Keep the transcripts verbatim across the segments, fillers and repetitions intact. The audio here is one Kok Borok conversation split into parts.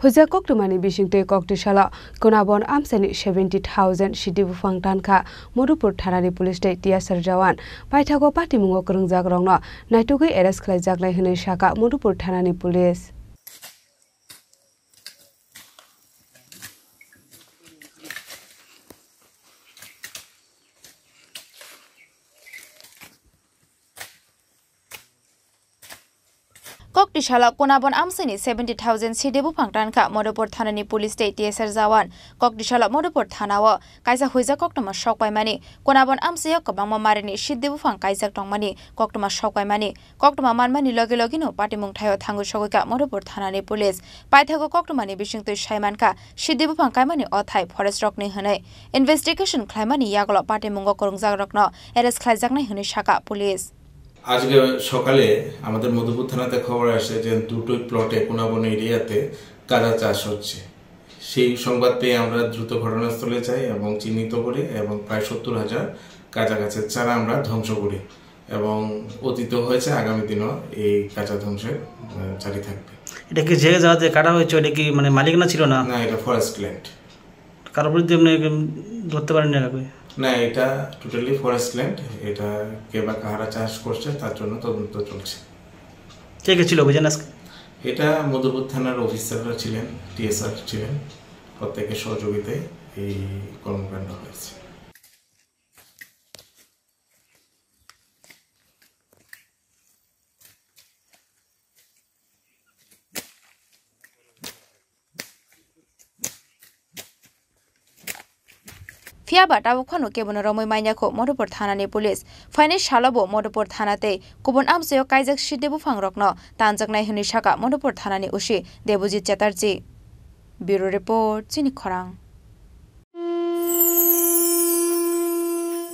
Huijak koktwmani bisingtwi koktisalo Kunabon amchaini seventy thousand sidi buphang tankha Madhupur thanani police tei T S R jawan. Paithago patimungo kwrwngjakrokno naitugwi arrest khlaijaknai hwnwi sakha Madhupur thanani police. Koktisalo Kunabon amchaini seventy thousand sidi buphang tankha Madhupur thanani police tei T S R jawan. Koktisalo Madhupur thanao kaisa huijak koktwma sokpaimani, Kunabon amchaio kwbangma marini sidi buphang kaijak tongmani koktwma sokpaimani, koktwma manmani logi logino patimung thaio thangwi sogwikha Madhupur thanani police. Paithago koktwmani bisingtwi saimankha sidi buphang kaimani othai forest rokni hwnwi investigation khlaimani yagulo patimungo kwrwngjakrokno arrest khlaijaknai hwnwi sakha police. আজকে সকালে আমাদের মধুপুর থানাতে খবর আসে যে দুটোই প্লটে কোনাবন এরিয়াতে কাদা চাষ হচ্ছে। সেই সংবাদ পেয়ে আমরা দ্রুত ঘটনাস্থলে যাই এবং চিহ্নিত করি এবং প্রায় সত্তর হাজার কাদা গাছের চারা আমরা ধ্বংস করি এবং অতীত হয়েছে, আগামী দিনও এই কাদা ধ্বংসের আহ, জারি থাকবে। এটা কি যে জায়গাতে কাটা হয়েছে, ওটা কি মানে মালিকানা ছিল না? না, এটা ফরেস্ট ল্যান্ড। কারোর বিরুদ্ধে এমনি ধরতে পারেননি কাউকে? না, এটা টোটালি ফরেস্ট ল্যান্ড। এটা কে বা কাহারা চাষ করছে, তার জন্য তদন্ত চলছে। কে কে ছিল অভিযান আজকে? এটা মধুপুর থানার অফিসাররা ছিলেন, টিএসআর ছিলেন, প্রত্যেকের সহযোগিতায় এই কর্মকাণ্ড হয়েছে। Phiya ba tabuk phano kebono romwi manya kho Madhupur thanani police. Phainai salo bo Madhupur thana tei kubun amchaio kaijak sidi buphang rokno tanjaknai hwnwi sakha Madhupur thanani O C Debojit Chatterjee. Bureau report, Chini Khorang.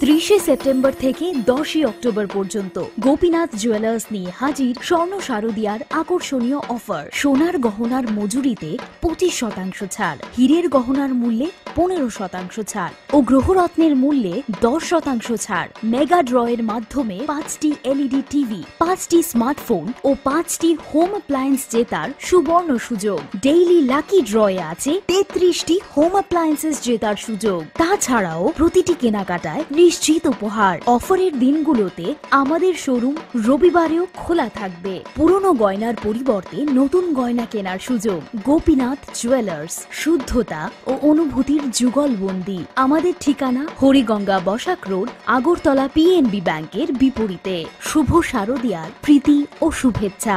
ত্রিশে সেপ্টেম্বর থেকে দশই অক্টোবর পর্যন্ত গোপীনাথ জুয়েলার্স নিয়ে হাজির স্বর্ণ শারদিয়ার আকর্ষণীয় অফার। সোনার গহনার মজুরিতে পঁচিশ শতাংশ ছাড়, হীরের গহনার মূল্যে পনেরো শতাংশ ছাড় ও গ্রহরত্নের মূল্যে দশ শতাংশ ছাড়। মেগা ড্রয়ের মাধ্যমে পাঁচটি এলইডি টিভি, পাঁচটি স্মার্টফোন ও পাঁচটি হোম অ্যাপ্লায়েন্স জেতার সুবর্ণ সুযোগ। ডেইলি লাকি ড্রয়ে আছে তেত্রিশটি হোম অ্যাপ্লায়েন্সেস জেতার সুযোগ। তাছাড়াও প্রতিটি কেনাকাটায় নিশ্চিত উপহার। অফারের দিনগুলোতে আমাদের শোরুম রবিবারেও খোলা থাকবে। পুরনো গয়নার পরিবর্তে নতুন গয়না কেনার সুযোগ। গোপীনাথ জুয়েলার্স, শুদ্ধতা ও অনুভূতির যুগলবন্দি। আমাদের ঠিকানা হরিগঙ্গা বসাক রোড, আগরতলা পিএনবি ব্যাংকের বিপরীতে। শুভ শারদিয়ার প্রীতি ও শুভেচ্ছা।